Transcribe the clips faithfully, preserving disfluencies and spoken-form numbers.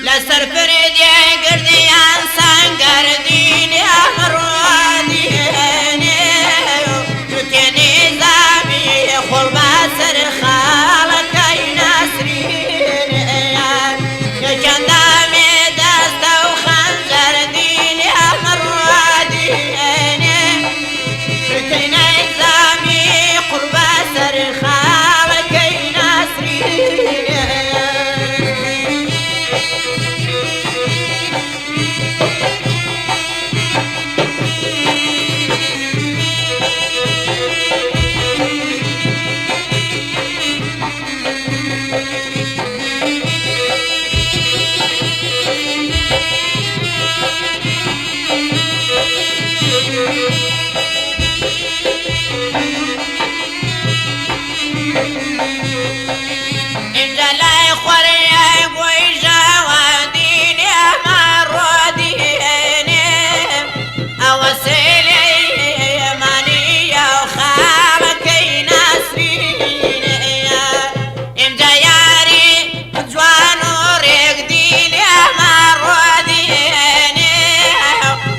لەسەر پردێ گردیان سەنگەردینێ ڕۆدینێ، جوتێ نیزامی خوڵ بەسەر خاڵەکەی نەسرینێ، یەکەندامێ دەستە و خەنجەردینێ ڕۆدینێ. کەینای زامی قوربە سەر خاڵەکەی ناسرینێ. ئینجا لای خوارێ گوی ژاوە دینێ مە ڕۆدینێ. ئەوە سێلێ مانیە و خاڵەکەی ناسرینێ. ئینجا یاری جوان و ڕێک دینێ مە ڕۆدینێ.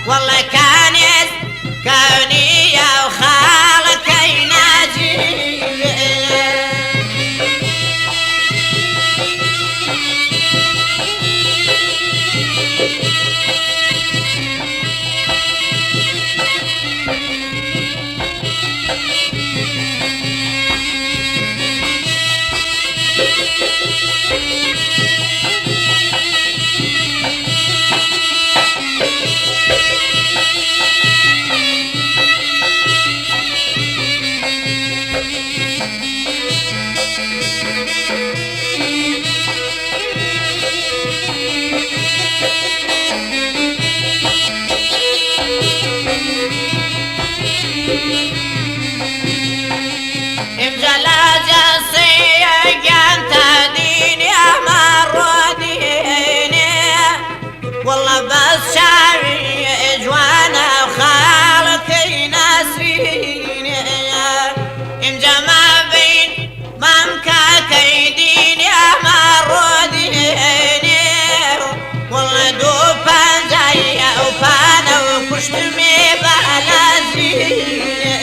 وەڵێ کانێز کەونیە و خاڵەکەی ناجینێ. ئینجا لە جەسەیە گیان تا دینی ئەمە ڕۆدینێ. وەڵا بەس چاوی جوانە خاڵەکەی ناسرینێ. ئینجا ما بین مام کاکەی دینی ئەمە ڕۆدینێ. وەڵا دوو پەنجای ئەو پانە و کوشتمێ بە لەزینێ.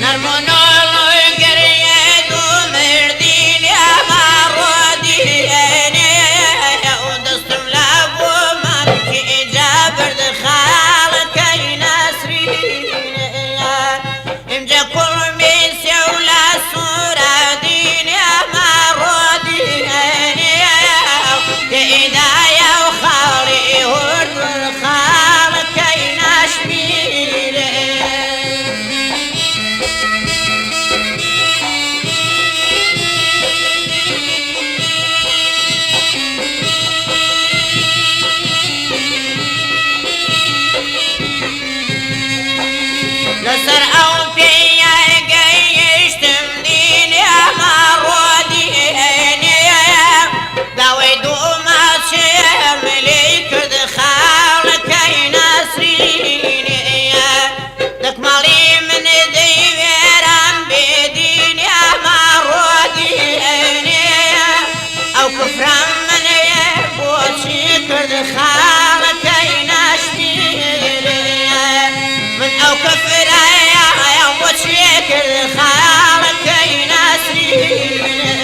نەرمۆنۆڵۆی گەریە دوو مردینی ئەمە ڕۆدینێ. ئەو دەستم لە بۆ مامکی ئیجا برد خاڵەکەی ناسرینێ. ئینجا کوڵمی سێو لە سوورە دینێ مە ڕۆدینێ. تێدایە و خاڵی هورد خاڵەکەی ناشمیرێ. لەسەر ئەو پێیە گەیشتم دینێ مە ڕۆدینێ. داوای دوو ماچێم لێی کرد خاڵەکەی ناسرینێ. دەکماڵی من دەیوێران بێدینێ مە ڕۆدینێ. ئەو کفرە من بۆچی کرد خاڵەکەی ناشمیرێ. من ئەو کفرەیە بۆچی کرد خاڵەکەی ناسرینێ.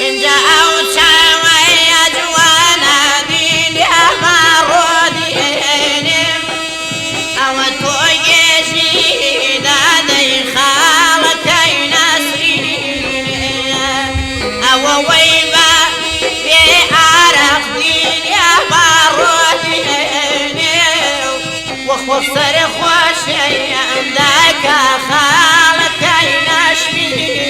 Inca ew çaweya ciwana dînê ma rodînê, ew to yê jî dadey xalekey Nesrînê. Ew weyva bê araq dînê ma rodînê. وەخۆ سەرخۆشەیەم داکا خاڵەکەی ناشمینێ.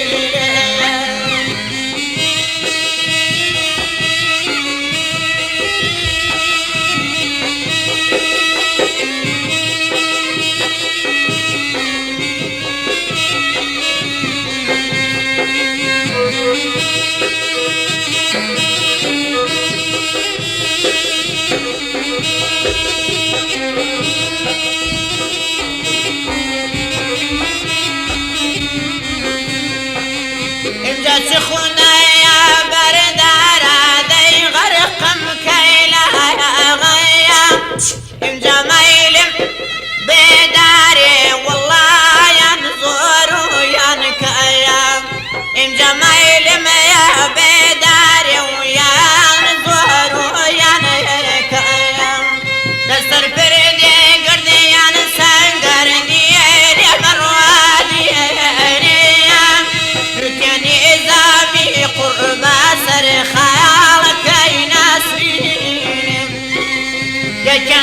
ئینجا چ خونەیە بەردارە دەی غەرقم کەیلایە غەیە. ئینجا مەیلم بێدارێ وەڵایەن زۆر و یان کەیە. ئینجا مەیلم یە بێدارێ و یان زۆر و یان کەیە. لەسەر پردێ گردیان سەنگەر نیێرێ مەڕوادیێنێ. لوتێنی ئێزامی قوڕبا سەر خەیاڵەکەی ناسرینێ. یەکە